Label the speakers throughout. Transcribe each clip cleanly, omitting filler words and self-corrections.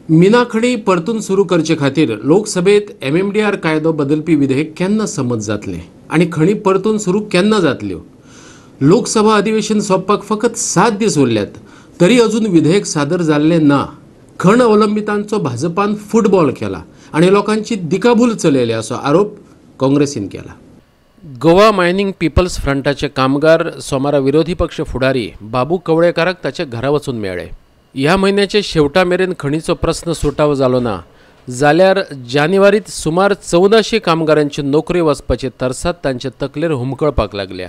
Speaker 1: मिनाखणी परतून सुरू करचे खातीर लोकसभेत एमएमडीआर कायदो बदलपी विधेयक केन्ना संमत जातलें आनी खणी परतून सुरू केन्ना जातल्यो? लोकसभा अधिवेशन सोंपपाक फकत 7 दीस उरल्यात तरी अजून विधेयक सादर जाल्लें ना. खण अवलंबितांचो भाजपान फुटबॉल केला आनी लोकांची दिकाभूल चलयल्या असो आरोप काँग्रेसीन केला. गोवा मायनिंग पिपल्स फ्रंटाचे कामगार सोमारा विरोधी पक्ष फुडारी बाबू कवळेकाराक ताच्या घरा वचून मेळ्ळे. ह्या म्हयन्याचे शेवटा मेरेन खणीचो प्रस्न सुटावो जालो ना जाल्यार जानेवारीत सुमार 1400 कामगारांची नोकरी वचपाची तरसाद तांचे तकलेर हुमकळपाक लागल्या.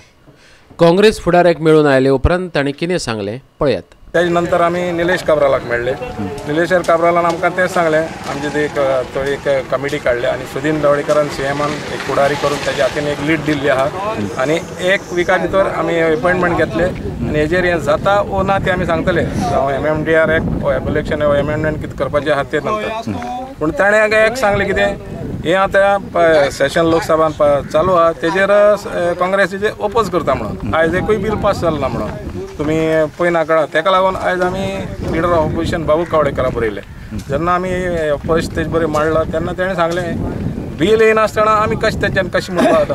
Speaker 1: काँग्रेस फुडाऱ्याक मेळून आयले उपरांत ताणें कितें सांगलें पळयात.
Speaker 2: त्याच्या नंतर आमी निलेश काब्रालाक मेळ्ळे. निलेश काब्रालान आमकां तें सांगलें, आमचे ते एक तो एक कमिटी काडल्या आनी सुदीन ढवळीकरान सीएमान एक फुडारी करून ताच्या हातीन एक लीड दिल्ली आहा आनी एक विका भितर आमी अपॉयंटमेंट घेतले आनी हेजेर हें जाता वो ना तें आमी सांगतले. जावं एमएमडीआर एक एबोलेशन एमेंडमेंट कितें करपाचें आहा तें नंतर. पूण ताणें एक सांगलें कितें हें आतां सेशन लोकसभान चालू आहा तेजेर काँग्रेसीचे ओपोज करता म्हणून आयज एकूय बील पास जालें ना म्हणून तुमी पळयना कळा. तेका लागून आयज आमी लिडर ऑफ ऑपोजिशन बाबू कवळेकारा बरयलें. जेन्ना आमी फर्स्ट तेज बरें मांडलो तेन्ना तेणें सांगलें बील येयनासतना आमी कशें तेच्यान कशें म्हणपा जाता.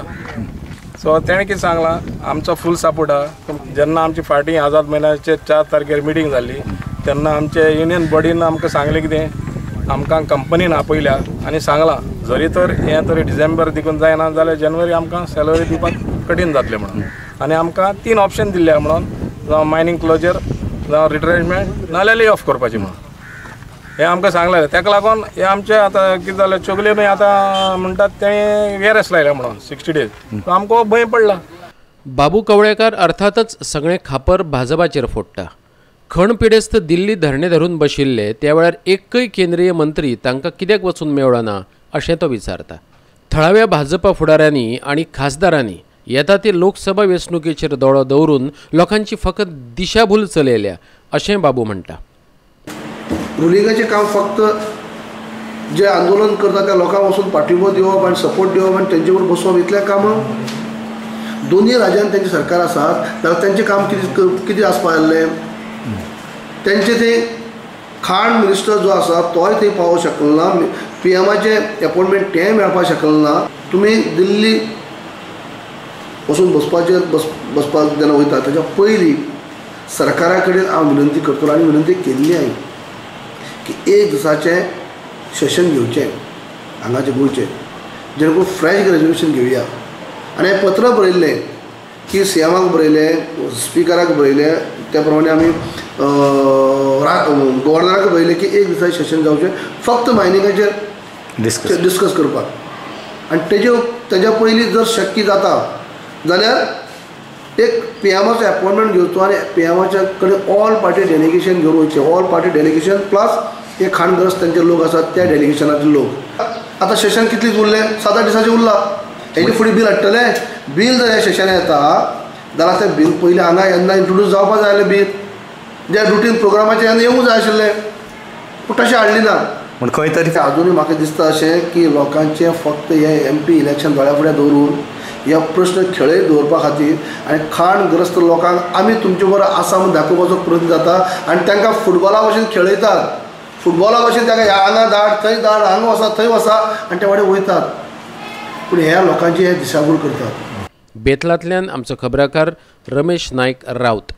Speaker 2: सो तेणें कितें सांगलां आमचो फूल सपोर्ट आहा. जेन्ना आमची फाटीं आझाद मैदानाचेर 4 तारखेर मिटींग जाल्ली तेन्ना आमचे युनियन बॉडीन आमकां सांगलें कितें आमकां कंपनीन आपयल्या आनी सांगलां जरी तर हें तरी डिसेंबर देखून जायना जाल्यार जानेवारी आमकां सॅलरी दिवपाक कठीण जातलें म्हणून आनी आमकां 3 ऑप्शन दिल्ले म्हणून, जावं मायनींग क्लोजर, जावं रिट्रेंचमेंट, नाल्यार ले ऑफ करपाचें म्हणून हें आमकां सांगलें. ताका लागून हें आमचें आतां कितें जालें चोगले न्हय आतां म्हणटात तें वेरस लायल्या म्हणून 60 डेज आमकां भंय पडला.
Speaker 1: बाबू कवळेकार अर्थातच सगळें खापर भाजपाचेर फोडटा. खण पिडेस्त दिल्ली धरणे धरून बशिल्ले त्या वेळार एकय केंद्रीय मंत्री तांकां कित्याक वचून मेळ्ळो ना अशें तो विचारता. थळाव्या भाजपा फुडाऱ्यांनी आनी खासदारांनी येता ती लोकसभा वेंचणुकेचेर दोळो दवरून लोकांची फकत दिशाभूल चलयल्या अशें बाबू म्हणटा.
Speaker 3: रुलिंगाचें काम फक्त जे आंदोलन करता त्या लोकांक वचून पाठिंबो दिवप आनी सपोर्ट दिवप आनी तेंचे बरोबर बसोवप इतलें काम. दोनूय राज्यांत तेंचें सरकार आसात जाल्यार तेंचें काम कितें कितें आसपा जाल्लें. तेंचे थंय खाण मिनिस्टर जो आसा तोय थंय पावोंक शकलो ना, पीएमाचें एपॉयंटमेंट तेंय मेळपाक शकलें ना. तुमी दिल्ली वचून बसपाचेर बसपाक जेन्ना वयता तेच्या पयलीं सरकारा कडेन हांव विनंती करतलो आनी विनंती केल्ली हांवें की एक दिसाचें सेशन घेवचें हांगाचें गोंयचें, जेणे करून फ्रेश रेजोल्युशन घेवया. आनी हांवें पत्र बरयल्लें की सीएमाक बरयलें, स्पिकराक बरयलें, त्या प्रमाणे आमी गव्हर्नराक बरयलें की एक दिसाचें सेशन जावचें फक्त मायनिंगाचेर डिस्कस करपाक. आनी तेज्या पयलीं जर शक्य जाता जाल्यार एक पीएमाचो अपॉयंटमेंट घेवचो आनी पीएमाच्या कडेन ऑल पार्टी डेलिगेशन घेवन वयचें. ऑल पार्टी डेलिगेशन प्लस हे खाणग्रस्त तेंचे लोक आसात त्या डेलिगेशनाचे लोक. आतां सेशन कितलीं उरलें? 7-8 दिसांचें उरलां. हेजे फुडें बील हाडटले. बील जर हें सेशन येता जाल्यार तें बील पयलीं हांगा येन्ना इंट्रोड्यूस जावपा जाय आसलें. बील ज्या रुटीन प्रोग्रामाचेर येन्ना येवंक जाय आशिल्लें पूण तशें हाडलें ना.
Speaker 4: पूण खंय तरी
Speaker 3: अजुनूय म्हाका दिसता अशें की लोकांचें फक्त हें एमपी इलेक्शन दोळ्या फुडें दवरून ह्या प्रश्न खेळय दवरपा खातीर आनी खाणग्रस्त लोकांक आमी तुमचे बरोबर आसा म्हूण दाखोवपाचो प्रयत्न जाता आनी तांकां फुटबॉला भशेन खेळयतात. फुटबॉला भशेन तांकां हांगा धाड थंय धाड, हांगा वसा थंय वसा आनी ते वाडे वयतात. पूण ह्या लोकांची हे दिशाभूल करतात.
Speaker 1: बेतलांतल्यान आमचो खबराकार रमेश नायक राऊत.